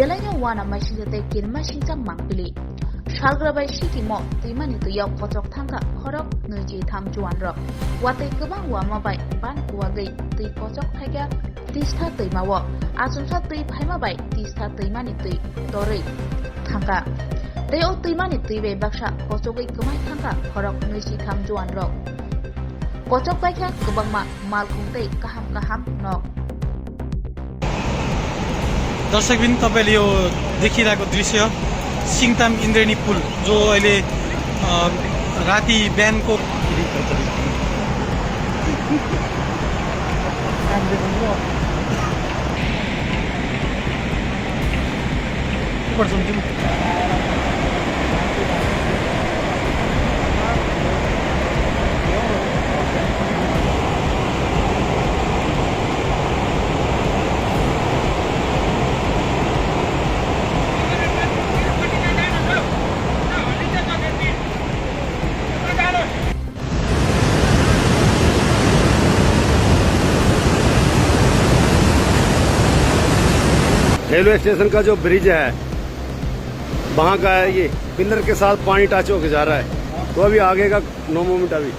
Belanya wana masingate kirma singchang mangpili. Shalgrabai city mo tuimani tuyaw kocok thangka khorok nuji tham juan rok. Watai kubang wama bai ban kuwagai tui kocok thaiga tista tuimawo. Asumsa tui phaima bai tista tuimani tui torei thangka. Teo tuimani tuibe baksa kocokai kumai thangka khorok nuji tham juan rok. Kocok bai kha kubang ma mal khungtei kaham nok. दर्शकबिन तपाईले यो देखिरहेको दृश्य सिङताम इन्द्रेणी पुल जो अहिले राति बिहानको railway station का जो ब्रिज है वहाँ का है, ये पिलर के साथ पानी टच होके जा रहा है, तो अभी आगे का नो मोमेंट अभी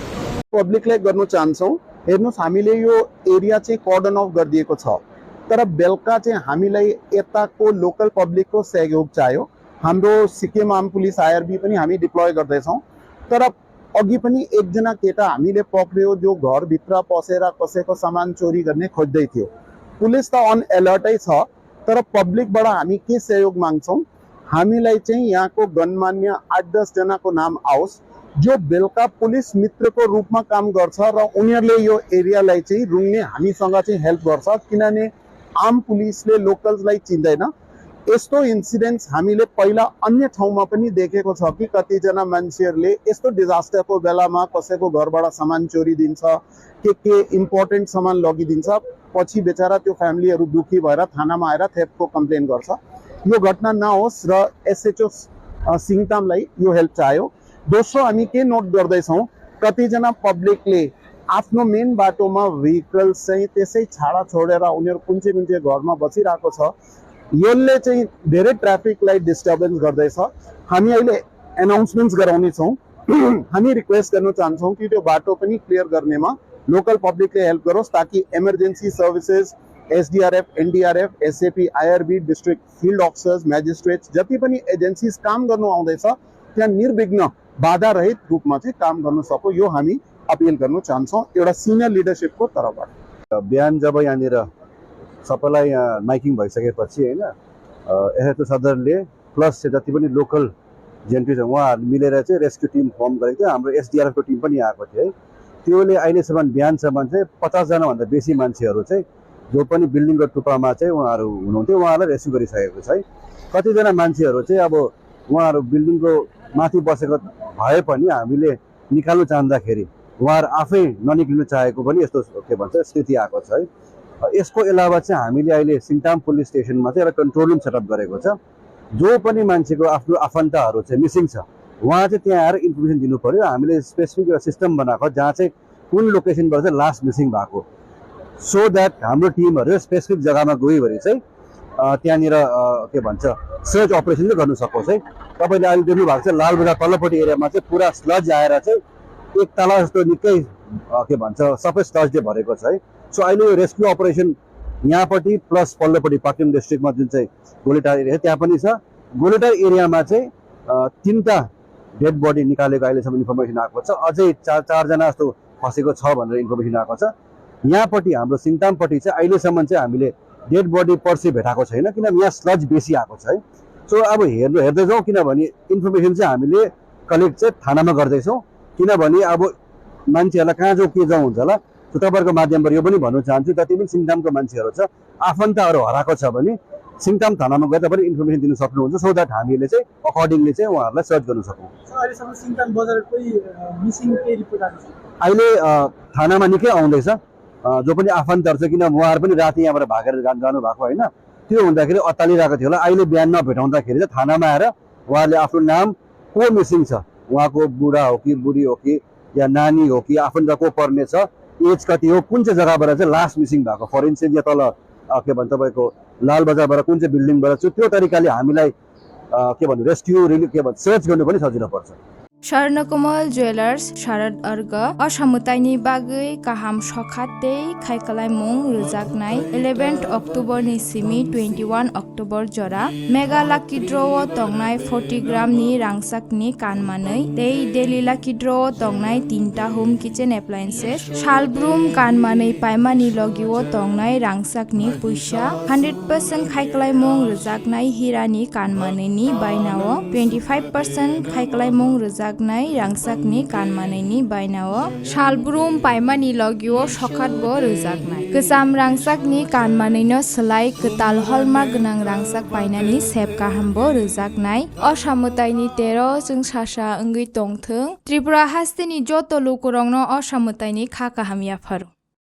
पब्लिकलाई गर्न चाहन्छौँ। हेर्नुस् हामीले यो एरिया चाहिँ कर्डन अफ गरिदिएको छ, तर बेलुका चाहिँ हामीलाई यताको लोकल पब्लिकको सहयोग चाहियो। हाम्रो सिक्किम आर्म पुलिस आईआरबी पनि हामी डिप्लोय गर्दैछौँ, तर अघि पनि एकजना केटा हामीले पक्रियो जो घरभित्र पसेर कसैको सामान चोरी गर्ने खोज्दै थियो। पुलिस त अन अलर्टै छ, तर पब्लिकबाट हामी के सहयोग माग्छौँ, हामीलाई चाहिँ यहाँको गणमान्य 8-10 जनाको नाम आओस् जो बेलुका पुलिस मित्रको रूपमा काम गर्छ र उनीहरूले यो एरियालाई चाहिँ रुङ्ने हामीसँग चाहिँ हेल्प गर्छ, किनभने आम पुलिसले लोकल्सलाई चिन्दैन। यस्तो इन्सिडेन्ट्स हामीले पहिला अन्य ठाउँमा पनि देखेको छ कि कतिजना मान्छेहरूले यस्तो डिजास्टरको बेलामा कसैको घरबाट सामान चोरी दिन्छ, के इम्पोर्टेन्ट सामान लगिदिन्छ, पछि बेचारा त्यो फ्यामिलीहरू दुखी भएर थानामा आएर थेफ्टको कम्प्लेन गर्छ। यो घटना नहोस् र एसएचओ सिङतामलाई यो हेल्प चाहियो। दोस्रो हामी के नोट गर्दैछौँ, कतिजना पब्लिकले आफ्नो मेन बाटोमा भेहिकल चाहिँ त्यसै छाडा छोडेर उनीहरू कुन चाहिँ घरमा बसिरहेको छ, यसले चाहिँ धेरै ट्राफिकलाई डिस्टर्बेन्स गर्दैछ। हामी अहिले एनाउन्समेन्ट्स गराउनेछौँ। हामी रिक्वेस्ट गर्न चाहन्छौँ कि त्यो बाटो पनि क्लियर गर्नेमा लोकल पब्लिकले हेल्प गरोस्, ताकि emergency services, SDRF, NDRF, SAP, IRB, district field officers, magistrates जति पनि एजेन्सीज काम गर्नु आउँदैछ त्यहाँ निर्विघ्न बाधा रहित रूपमा चाहिँ काम गर्न सको, यो हामी अपिल गर्न चाहन्छौँ एउटा सिनियर लिडरसिपको तर्फबाट। बिहान जब यहाँनिर सबैलाई माइकिङ भइसकेपछि होइन एसएचओ सदरले प्लस जति पनि लोकल जेन्ट्री छ उहाँहरू मिलेर चाहिँ रेस्क्यु टिम फर्म गरेको थियो। हाम्रो एसडीआरएफको टिम पनि आएको थियो है। त्योले अहिलेसम्म बिहानसम्म चाहिँ 50 जनाभन्दा बेसी मान्छेहरू चाहिँ जो पनि बिल्डिङको टुप्पामा चाहिँ उहाँहरू हुनुहुन्थ्यो उहाँहरूलाई रेस्क्यु गरिसकेको छ है। कतिजना मान्छेहरू चाहिँ अब उहाँहरू बिल्डिङको माथि बसेको भए पनि हामीले निकाल्नु चाहँदाखेरि उहाँहरू आफै ननिक्लिनु चाहेको पनि यस्तो के भन्छ स्थिति आएको छ है। यसको अलावा चाहिँ हामीले अहिले सिङताम पुलिस स्टेसनमा चाहिँ एउटा कन्ट्रोल रुम सेटअप गरेको छ। जो पनि मान्छेको आफ्नो आफन्तहरू चाहिँ मिसिङ छ उहाँ चाहिँ त्यहाँ आएर इन्फर्मेसन दिनु पर्यो। हामीले स्पेसिफिक एउटा सिस्टम बनाएको जहाँ चाहिँ कुन लोकेसनबाट चाहिँ लास्ट मिसिङ भएको, सो द्याट हाम्रो टिमहरू स्पेसिफिक जग्गामा गयो भने चाहिँ त्यहाँनिर के भन्छ सर्च अपरेसन चाहिँ गर्नु सकोस् है। तपाईँले अहिले देख्नु भएको छ लालबजार तल्लोपट्टि एरियामा चाहिँ पुरा स्लज आएर चाहिँ एक तला जस्तो निकै के भन्छ सबै स्लजले भरेको छ है। सो अहिले यो रेस्क्यु अपरेसन यहाँपट्टि प्लस पल्लोपट्टि पाक्किम डिस्ट्रिक्टमा जुन चाहिँ गोलेटार एरिया त्यहाँ पनि छ। गोलेटार एरियामा चाहिँ 3टा डेड बडी निकालेको अहिलेसम्म इन्फर्मेसन आएको छ। अझै 4 जना जस्तो फसेको छ भनेर इन्फर्मेसन आएको छ। यहाँपट्टि हाम्रो सिङतामपट्टि चाहिँ अहिलेसम्म चाहिँ हामीले डेड बडी पर्सि भेटाएको छैन, किनभने यहाँ स्लज बेसी आएको छ है। सो अब हेर्दै जाउँ, किनभने इन्फर्मेसन चाहिँ हामीले कलेक्ट चाहिँ थानामा गर्दैछौँ, किनभने अब मान्छेहरूलाई कहाँ जाउँ के जाउँ हुन्छ होला। सो तपाईँहरूको माध्यमबाट यो पनि भन्न चाहन्छु, जति पनि सिङतामको मान्छेहरू छ आफन्तहरू हराएको छ भने सिङताम थानामा गएर तपाईले इन्फर्मेसन दिन सक्नुहुन्छ, सो द्याट हामीले चाहिँ अकर्डिङली चाहिँ उहाँहरूलाई सर्च गर्न सकौँ। अहिलेसम्म सिङताम बजार कोही मिसिङ के रिपोर्ट आएको छ? अहिले थानामा निकै आउँदैछ जो पनि आफन्तहरू छ, किन उहाँहरू पनि राति यहाँबाट भागेर जानु भएको होइन। त्यो हुँदाखेरि अत्तालिरहेको थियो होला। अहिले बिहान नभेटाउँदाखेरि चाहिँ थानामा आएर उहाँहरूले आफ्नो नाम को मिसिङ छ, उहाँको बुढा हो कि बुढी हो कि या नानी हो कि आफन्त को पर्ने छ, एज कति हो, कुन चाहिँ जग्गाबाट चाहिँ लास्ट मिसिङ भएको, फर इन्स्टेन्स या तल के भन्छ तपाईँको लाल बजारबाट कुन चाहिँ बिल्डिङबाट चाहिँ त्यो तरिकाले हामीलाई के भन्नु रेस्क्यु के भन्छ सर्च गर्नु पनि सजिलो पर्छ। स्वर्णकमल ज्वेलर्स शरद अर्ग असामुताइनि बागै काहाम सखाते खाइकलाइमुं रुजाकनाय 11 अक्टोबर नि सिमी 21 अक्टोबर जरा मेगा लाकी ड्र तंगनाय 40 ग्राम नि रांसाकनि कानमानै तेई डेली लाकी ड्र तंगनाय 3टा होम किचेन एप्लायन्सेस शालब्रुम कानमानै पाइमानि लगिओ तंगनाय रांसाकनि पुइसा 100% खाइकलाइमुं रुजाकनाय हिरानि कानमानैनि बायनाओ 25% खाइकलाइमुं रुजाक रांसाकनि कानमानैनि बायनाओ शालब्रुम पाइमानि लगिओ सखातबो रुजाकनाय गोजाम रांसाकनि कानमानैनो सोलाय गोताल हलमार्क गोनां रांसाक पाइनानि सेब काहामबो रुजाकनाय असामुताइनि 13 जों सासा ओंगै तंथों त्रिपुरा हास्तिनि जत लोकरंनो असामुताइनि खा काहामियाफोर